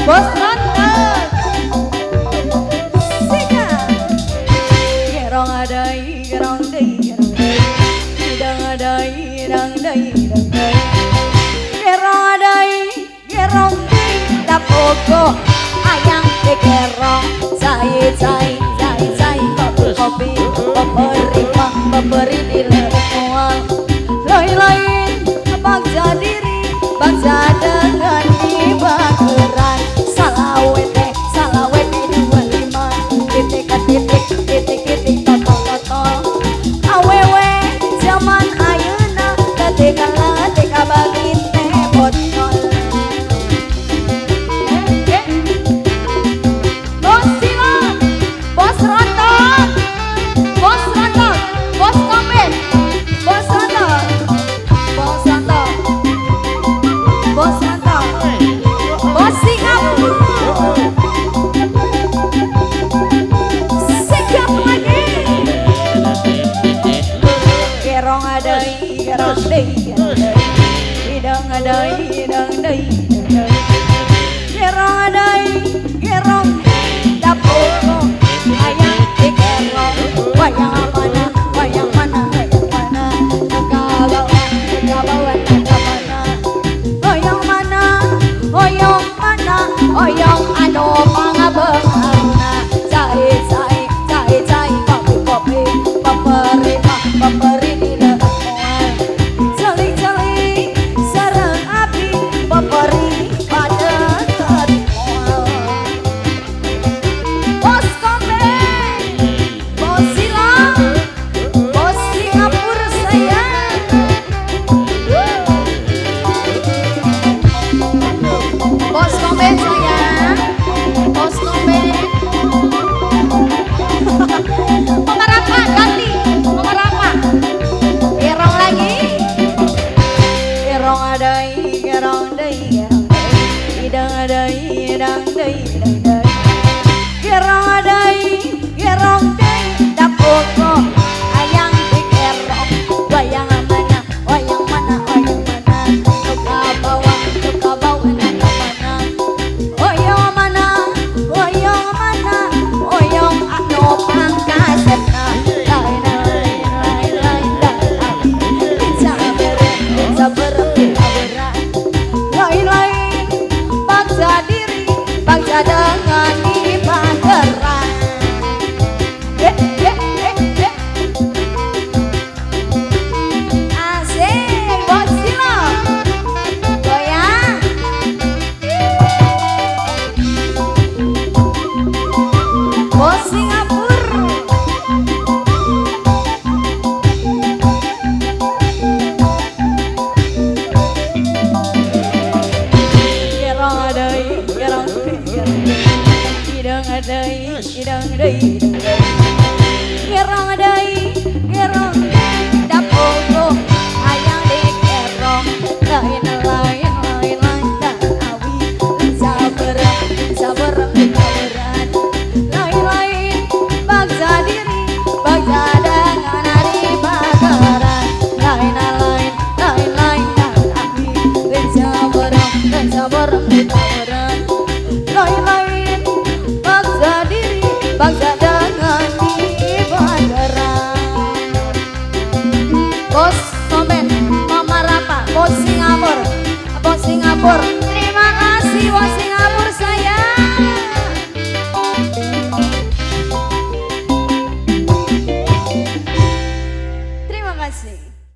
Bos Rontok Sika. Gerong adai gerong dei gerong dei, hidang adai hidang dei hidang dei. Gerong adai gerong dei dapogo ayang de gerong cai cai cai cai kopi kopi peperi peperi di lemual lain-lain bangsa diri bangsa dengan dibageran salawete salawete 25 titik titik titik titik totol totol awewe zaman ayeuna ketika ketika bagi teh botol. Bos Silang, Bos Rontok, Bos Rontok, Bos Komben, Bos Rontok, Bos Rontok, Bos Rontok, Bos Singapura. Sikap lagi. Gerong adai, gerong dei, gerong dei. Hidang adai, hidang dei, hidang dei. Gerong adai, gerong dei. Dapoko ayang di gerong. Wayang mana, wayang mana, wayang mana. Nuka bawa, nuka mana. Oyong mana, oyong mana, oyong anu pangabeungharna. Cai cai cai cai kopi kopi peperi peperi di lemuan. Celik celik sareng api peperi pada termual. Bos Komben, Bos Silang, Bos Singapura sayang. Bos Komben sayang, Bos Komben. Mama Rapa ganti, Mama Rapa. Gerong lagi. Gerong adai, gerong dei, gerong dei. Hidang adai, hidang dei, hidang dei. Gerong adai, gerong dei. Dapoko ayang di gerong. Wayang mana, wayang mana, wayang mana. Nuka bawa naka mana. Oyong mana, oyong mana, oyong anu pangkasepna. Lain lain lain lain lain. Bisa bere, bisa bere, bisa berat. Lain lain bangsa diri, bangsa dengan dibageran. Eh eh eh eh. Asik, Bos Silang. Goyang. Bos Singapura. Gerong adai, gerong dei, gerong dei. Hidang adai, hidang dei, hidang dei. Gerong adai, gerong dei. Dapoko ayang di gerong. Lain lain lain lain dan awi. Sabar, sabar, sabaran. Lain lain bangsa diri, bangsa dengan hari bakaran. Lain lain lain lain dan awi. Sabar, sabar, sabaran. Lain lain bangsa diri, bangsa dengan dibakaran. Bos Komben, Mama Rapa, Bos Singapura, Bos Singapura.